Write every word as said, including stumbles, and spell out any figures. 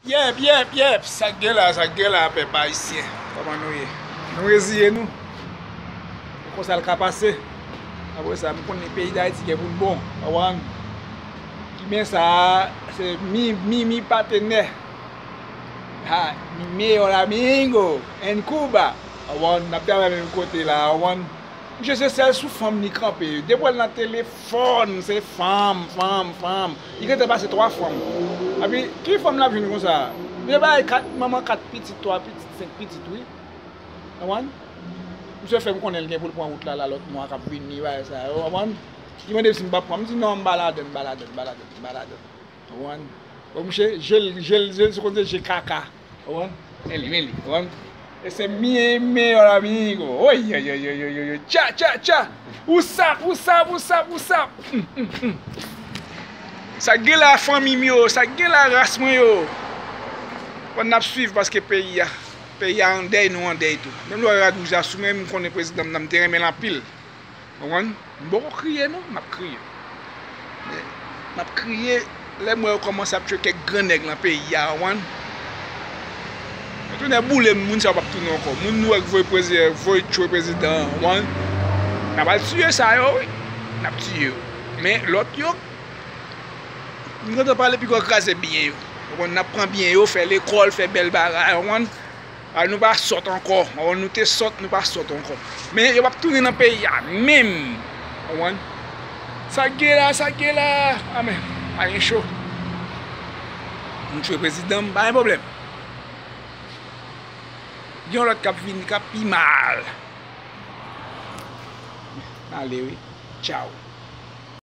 Yèp, yèp, yèp, sa k gen la, sa k gen la, pèp ayisyen. Kòman nou ye? Nou reziye nou? E konsa l ka pase. Apre sa, m konnen peyi Dayiti gen pou l bon. Konprann? Kimen sa a, se mi, mi, mi patenè. Ha, mi mejor amigo en Cuba. Konprann? N ap travay menm kote la, konprann? Misye se sèl sou fanm li kanpe. Depi w wè l nan telefòn, se fanm, fanm, fanm. Li gentan pase twa fanm. Epi, ki fanm l ap jwenn konsa? Misye bay kat, manman kat pitit, twa pitit, senk pitit, wi. Konprann? Misye fè m konnen l gen pou l pran wout la, la lòt mwa k ap vini, bagay sa yo, konprann? Li mande m si m p ap pran, m di non, m pa ladann, m pa ladann, m pa ladann, m pa ladann. Konprann? Bon, misye, je l, je l, je l, se konn se je kaka. Konprann? Men li, men li, konprann? Ese mi mejor amigo. Oy, oy, oy, oy, oy, oy, oy. Tcha, tcha, tcha. What's up, what's up, what's up, what's up? Hum, hum, hum. Sa k gen la, fanmi m yo, sa k gen la, ras mwen yo. Konn n ap swiv paske peyi a, peyi a an dèy, nou an dèy tou. Menm lè w wè rad wouj la sou mwen, m konnen prezidan m nan, m te renmen l anpil. Konprann? M poko kriye non, m ap kriye. Men, m ap kriye lè m wè yo kòmanse ap tchwe kèk gran nèg nan peyi a, konprann? Yo tounen boule m, moun sa yo p ap tounen ankò. Moun nou wè k voye prezi-, voye tchwe prezidan an, konprann? N ap al tiye sa yo, wi. N ap tiye yo. Men lòt yo, m gentan pale pi gwo kraze byen yo. Konprann? N ap pran byen yo, fè lekòl, fè bèl bagay, konprann? A, nou pa sòt ankò. Konprann? Nou te sòt, nou pa sòt ankò. Men yo p ap tounen nan peyi a menm. Konprann? Sa k gen la, sa k gen la. A men, pa gen cho. Nou tchwe prezidan m, pa gen pwoblèm. Gen yon lòt k ap vini, k ap pi mal. M ale wi. Tchaw.